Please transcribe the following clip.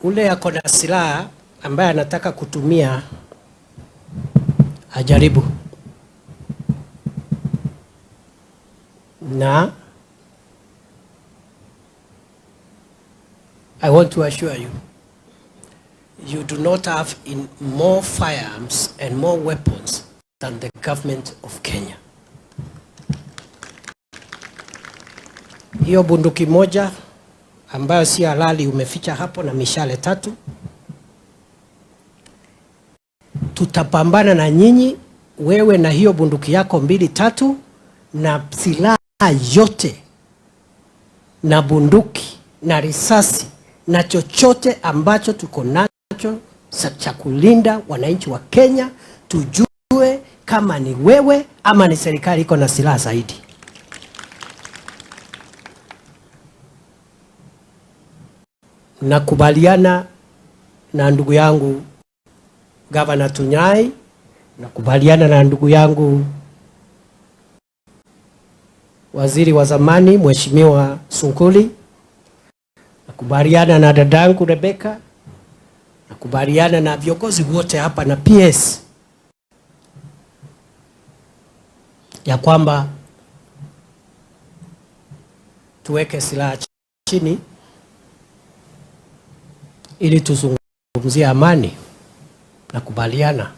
Ule ako na silaha ambaye anataka kutumia ajaribu, na I want to assure you, you do not have in more firearms and more weapons than the government of Kenya. Hiyo bunduki moja ambayo si halali umeficha hapo na mishale tatu, tutapambana na nyinyi, wewe na hiyo bunduki yako mbili tatu na silaha yote na bunduki na risasi na chochote ambacho tuko nacho cha kulinda wananchi wa Kenya, tujue kama ni wewe ama ni serikali iko na silaha zaidi. Nakubaliana na ndugu yangu Gavana Tunyai, nakubaliana na ndugu yangu waziri wa zamani Mheshimiwa Sunkuli, nakubaliana na dadangu Rebeka, nakubaliana na viongozi wote hapa na PS ya kwamba tuweke silaha chini ili tuzungumzie amani. Nakubaliana.